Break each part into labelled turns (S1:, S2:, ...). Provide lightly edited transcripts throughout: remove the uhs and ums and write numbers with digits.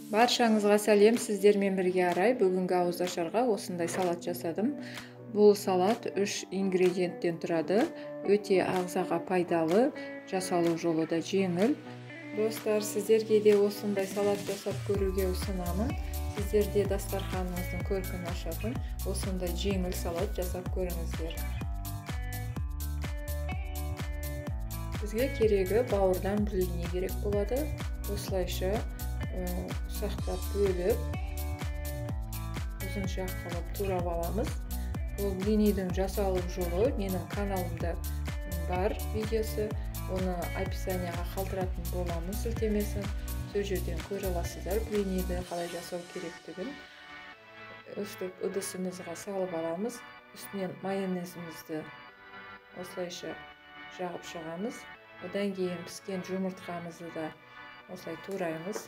S1: Баршаңызға сәлем, сіздермен бірге Арай. Бүгінгі ауызашарға осындай салат жасадым. Бұл салат 3 ингредиенттен тұрады. Өте ағзаға пайдалы, жасалу жолы да жеңіл. Достар, сіздерге де осындай салат жасап көруге ұсынамын. Сіздер де дастарханыңыздың көркін ашатын осындай жеңіл салат жасап көріңіздер. Бізге керегі бауырдан блины керек болады. Осылайша ұсақтап бөліп, ұзынша қылып турап аламыз. Бұл блинидің жасалу жолы менің каналымда бар видеосы. Оны описанияға қалдыратын боламын сілтемесін. Сол жерден көре аласыздар блиниді қалай жасау керектігін. Өстіп ыдысымызға салып аламыз. Үстінен майонезімізді осылайша жағып шығамыз. Одан кейін піскен жұмыртқамызды да осылай тураймыз.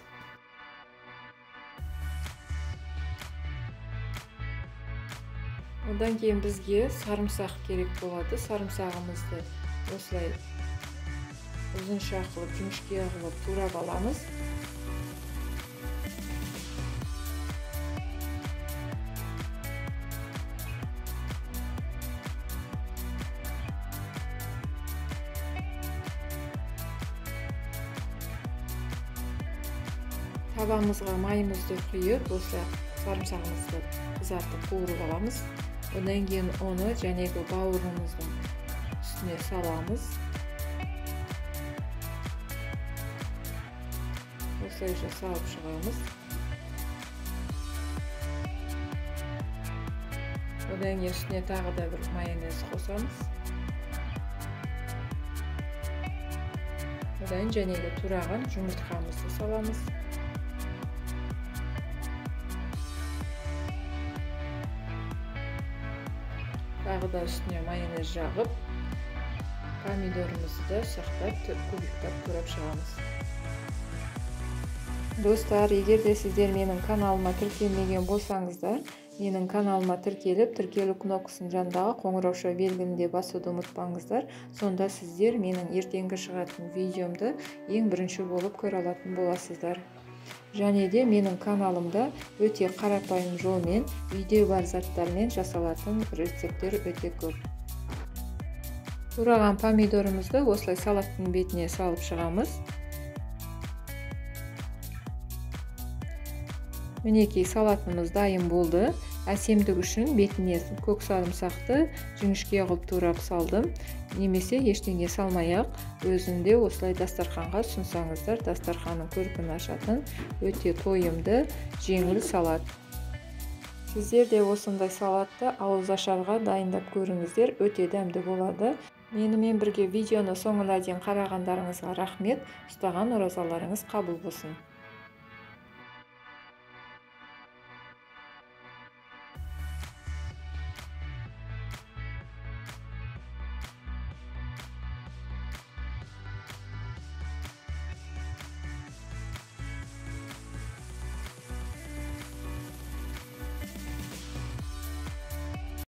S1: Одан кейін бізге сарымсақ керек болады. Сарымсағымызды осылай ұзынша қылып, жіңішке қылып турап аламыз. Табамызға майымызды құйып, осылай сарымсағымызды қызартып қуырып аламыз. Одан кейін оны жәнегі бауырымыздың үстіне саламыз. Осылайша салып шығамыз. Одан кейін үстіне тағы да бір майонез қосамыз. Одан жәнегі тураған жұмыртқамызды саламыз. Тағы да үстіне майонез жағып, помидорымызды да ұсақтап, кубиктап турап шығамыз. Достар, егер де сіздер менің каналыма тіркелмеген болсаңыздар, менің каналыма тіркеліп, тіркелу кнопкасының жанындағы қоңырауша белгіні де басуды ұмытпаңыздар. Сонда сіздер менің ертеңгі шығатын видеомды ең бірінші болып көре алатын боласыздар. Және де менің каналымда өте қарапайым жолмен, үйде бар заттармен жасалатын рецепттер өте көп. Тураған помидорымызды осылай салаттың бетіне салып шығамыз. Мінекей салатымыз дайын болды. Әсемдік үшін бетіне көк сарымсақты жіңішке қылып турап салдым. Немесе ештеңе салмай-ақ өзінде осылай дастарханға ұсынсаңыздар, дастарханның көркін ашатын өте тойымды, жеңіл салат. Сіздер де осындай салатты ауызашарға дайындап көріңіздер, өте дәмді болады. Менімен бірге видеоны соңына дейін қарағандарыңызға рахмет. Ұстаған оразаларыңыз қабыл болсын.